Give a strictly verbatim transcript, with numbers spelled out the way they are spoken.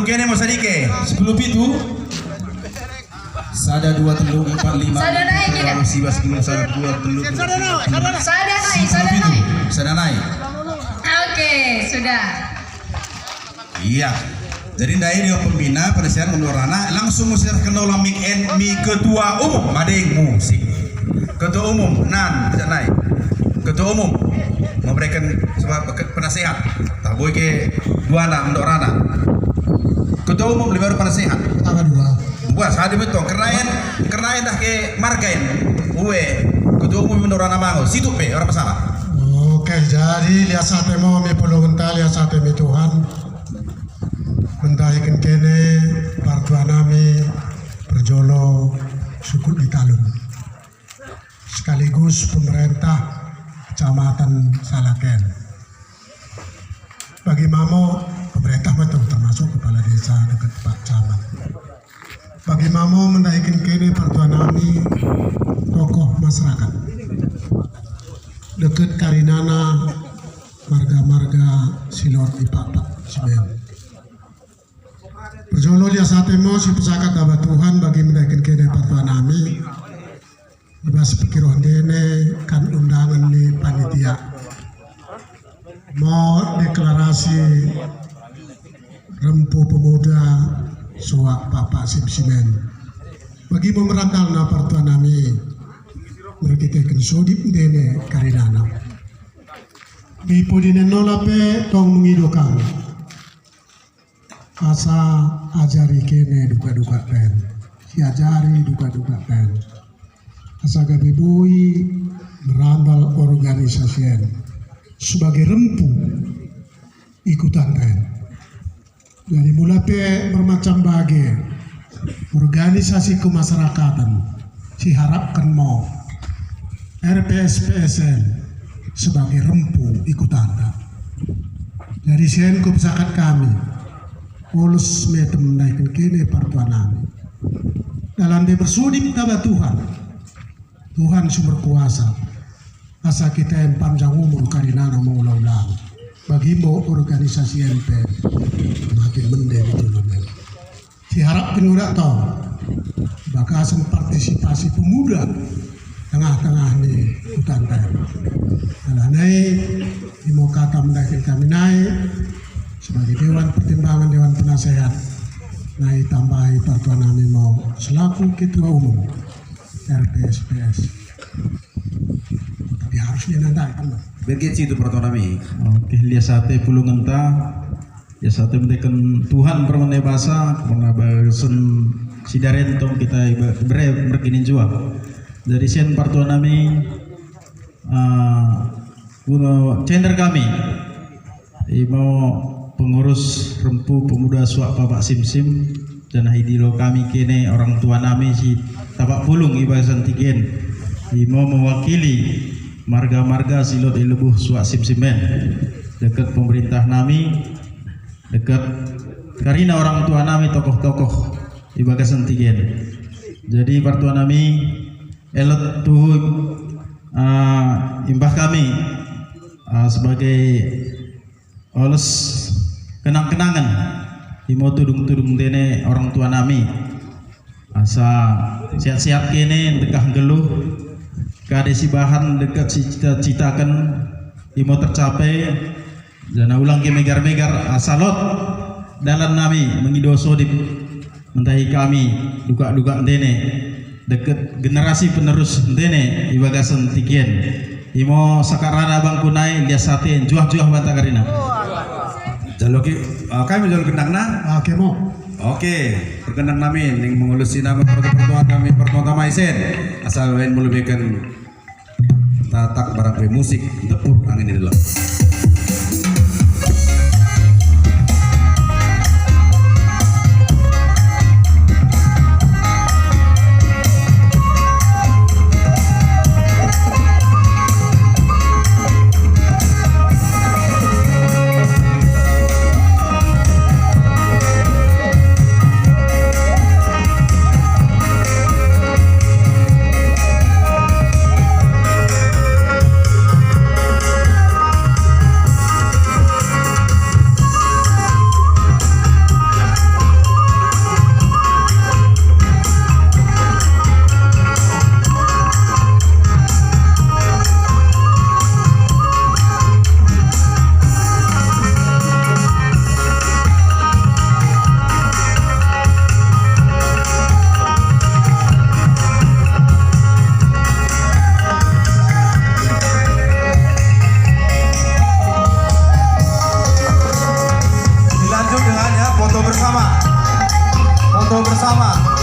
Kene mo sadike, sepuluh pitu. Sada, dua, tellu, empat, lima, sada nai, kira. Lalu siwah, sepuluh, sada, dua, tellu, tellu, tellu. Sada nai, sada nai. Sada nai. Oke, sudah. Iya. Jadi ndai dio pembina penasihat menurana langsung musir kena mi en mi ketua umum, madeng musik. Ketua umum, nan, bisa nai. Ketua umum memberikan sebab ke-, penasihat. Tah boi ke duana mendok rana. Ketua umum lebih baru penasihat. Tanggal dua. Dua, sehari betul. Kerna en, kerna en dah ke marga en. Ue, ketua umum mendok rana mango. Situ pe, orang masalah. Oke, jadi lias ate mo mi pulungenta, lias ate mi Tuhan. Mendahiken kene partua nami perjolo sukut Ditalun. Sekaligus pemerintah Kecamatan Salaken. Bagi ma mo pemerintah betul, termasuk kepala desa dekket Pak Camat. Bagi ma mo mendahiken kene partua nami tokoh masyarakat dekket karinana marga-marga si lot i Pakpak Simen. Perjolo lias ate mo sipesakat taba Tuhan bagi mendahiken kene partua nami. Ibas pekiroh ndene kan undangen ni panitia. Mo deklarasi rempu pemuda suak Pakpak Simsimen. Bagi mo merandalna partua nami merkiteken sodip ndene karinana. Di podi nenola pe tong mengido kami. Asa ajari kene dukak-dukak ten. Siajari dukak-dukak ten. Asa gabe boi merandal organisasi en sebagai rempu ikutan ten. Jadi mula pe mermacam bage organisasi kemasyarakatan siharapken mo R P S P S en sebagai rempu ikutanta. Jadi sien kupesakat kami, oles metem mendahiken kene partua nami. Dalan nde mersodip taba Tuhan, Tuhan si merkuasa, asa kita en panjang umur karinana mengula-ulang. Bagi mo organisasi en pe makin mende ni tulun en. Siharapken uda tong bagasen partisipasi pemuda tengah-tengah ni kutanta. Alana i, imo kata mendahiken kami nai sebagai Dewan Pertimbangan, Dewan Penasehat, nai tambahi partua nami mo selaku Ketua Umum R P S P S. Tapi harus dia nandahi kan, Bang? Begit situ partua nami. Oke, lias ate pulungenta. Lias ate mendahiken Tuhan permende basa, mengabagasen sidari en tong kita iba-, bere merkinijuah. Jadi sien partua nami, ah, guna cender kami. Imo pengurus rempu pemuda suak Pakpak Simsim, janah idilo kami kene orang tua nami si tapak pulung ibagasen tingki en. Imo mewakili marga-marga si lot i lebuh suak Simsim en. Dekket pemerintah nami, dekket karina orang tua nami tokoh-tokoh ibagasen tingki en. Jadi partua nami, elot tuhu, ah, imbah kami, ah, sebagai oles kenang-kenangen imo tudung-tudung ndene orang tua nami. Asa sehat-sehat kene ndekkah nggelluh, kade sibahan dekket sicita-citaken imo tercapai, janah ulang ke megar-megar asa lot dalan nami mengido sodip mendahi kami dukak-dukak ndene dekket generasi penerus ndene ibagasen tingki en. Imo sakarana bangku nai lias ate njuah-juah banta karina. Jalo ki, ah, kami jalo gendangna. Oke mo. Oke, pergendang nami ning mengulosi nami partua-partua nami partua-partua mai sen. Asa wen melebihken tatak barang pe musik, depur angin i delap. Foto bersama. Foto bersama.